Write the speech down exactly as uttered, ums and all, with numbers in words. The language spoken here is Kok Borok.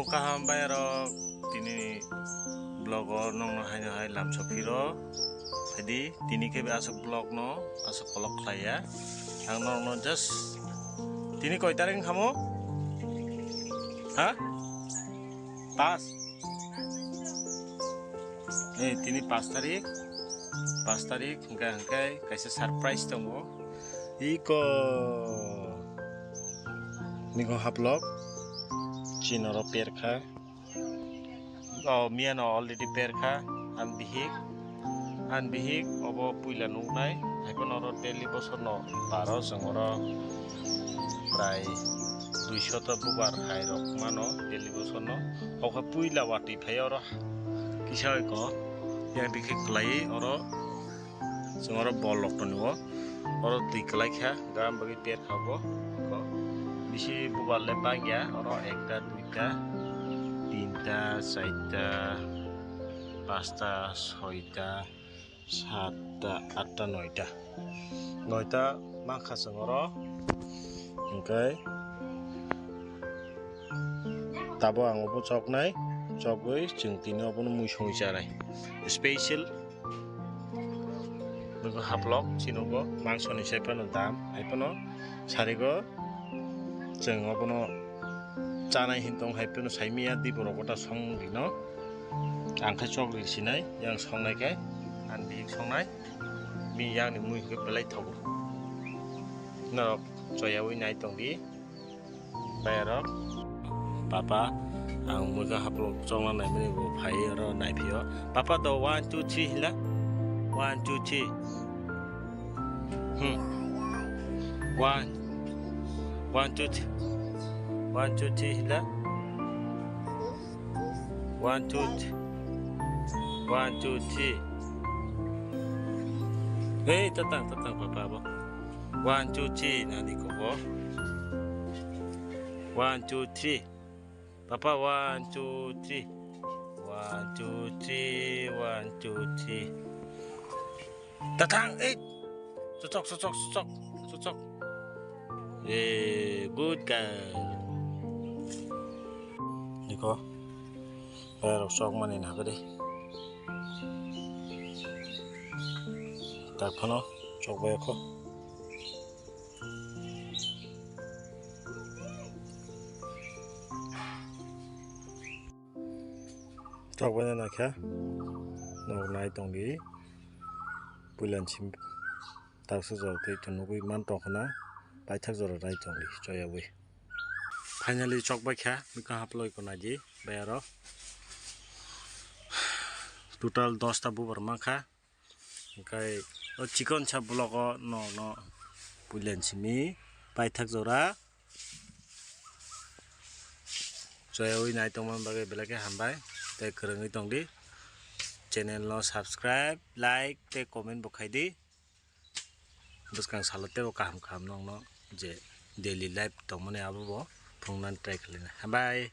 Kaham bai rok, tini vlog o nokno haino hai lamsa phiro. Haidi tini khe aswk vlog no aswk kolok khlaiya. Ang nokno just tini koi tarik wngkha mo? Ha? Pas. Eh, tini pas tarik. Pas tarik hwnkhe hwnkhe kaisa surprise tongo. Iko. Niko haplok. Chinoro perkha. Oh, miyano already perkha. Ang bihik. Ang bihik obo puila nuknai. Haiphano oro daily bosorno paro chwng oro prai duiso ta bubar hai rok mano daily bosorno. Obo puila watwi phai oro kisa oi ko yang dikhe kwlai oro. Chwng oro bol rok tongo, oro twi kwlai kha, gam bagwi per kha bo. Ko bisi bubar le bangya, oro ekta, duita, tinta, charta, pasta, soita, satta, atta, noita. Noita mankha chwng oro, hwnkhe tabo ang obo choknai, chogwi chwng tini obono mui songwi chanai. Special. Nukgo haplok, chini nukgo mangsoni sai phano dam, hai phano sarigo chwng obono chanai hin tong, hai phano sai miya di borok gota song rino. Ang khe chok ri sinai, yang songnai khe, ang bihik songnai, mi yang ni mui hwnkhe belai thogo. Norok choyaui nai tong di. Bayarok, papa, ang muiga haplok chongna naimani bo phai oro naiphio. Papa do one, two, three hila. One, two, three. Hmm. One. One, two, three. One, two, three hila. One, two, three. One, two, three. Hey, tatang, tatang, papa bo. One, two, three, nani ko bo. One, two, three. Papa, one, two, three. One, two, three, one, two, three. Tatang, eh. Cocok, cocok, cocok, cocok. Eh, good girl. Niko. Bayarok chok mani nahagadi. Tak phano chok bai kho. Chok bai na kha. Nok nai tong di. Puilan sim taksa jor tei to nugui man tong khna. Paithak jora nai tong di choyaui. Finally chok bai kha, mikha haploi ko naidi, bai aro. Total dos ta bubar mankha. Hingkai o chikon sa block o no, no puilen simi paithak jora. Choyaui nai tongma bagwi belai khe hambai, tei kwrwngwi tongdi. Channel no subscribe, like tei comment bo khaidi. Bwskang salo teibo kaham kaham nokno je daily life tongmani abo bo phunuknani try khlaina. Hambai.